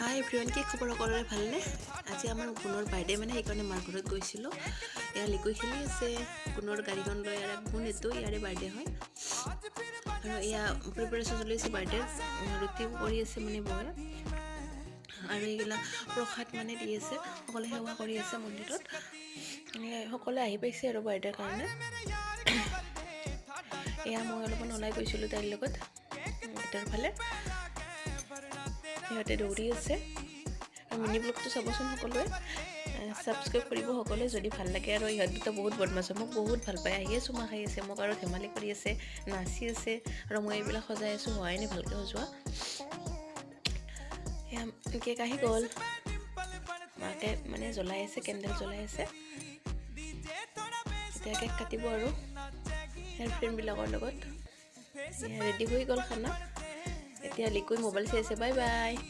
হাই everyone, কি খবৰ সকলোৰে? ভালনে? আজি আমাৰ গুণৰ বাৰ্থডে, মানে সেইকাৰণে মাৰ ঘৰত গৈছিলোঁ। এয়া লিকুই খেলি আছে গুণৰ গাড়ীখন লৈ। ইয়াৰে গুণ, এইটো ইয়াৰে বাৰ্থডে হয়। আৰু এয়া প্ৰিপেৰেশ্যন চলি আছে বাৰ্থডেৰ, ৰুটি কৰি আছে মানে বৌয়ে। আৰু এইগিলা প্ৰসাদ মানে দি আছে, সকলোৱে সেৱা কৰি আছে মন্দিৰত। সকলোৱে আহি পাইছে আৰু বাৰ্থডেৰ কাৰণে। এয়া মই অলপমান ওলাই গৈছিলোঁ তাইৰ লগত ভিতৰ ফালে। সিহঁতে দৌৰি আছে। আৰু মিনি ব্লগটো চাবচোন সকলোৱে, ছাবস্ক্ৰাইব কৰিব সকলোৱে যদি ভাল লাগে। আৰু ইহঁত দুটা বহুত বদমাছ হয়, মোক বহুত ভাল পায়। আহিয়ে চুমা খাই আছে মোক আৰু ধেমালি কৰি আছে, নাচি আছে। আৰু মই এইবিলাক সজাই আছোঁ, হোৱাই নাই ভালকৈ সজোৱা। এয়া কেক আহি গ'ল। মাকে মানে জ্বলাই আছে, কেণ্ডেল জ্বলাই আছে। এতিয়া কেক কাটিব আৰু ইয়াৰ ফ্ৰেণ্ডবিলাকৰ লগত। ৰেডি হৈ গ'ল খানা। এতিয়া লিকুই মোবাইল চাই আছে। Bye bye.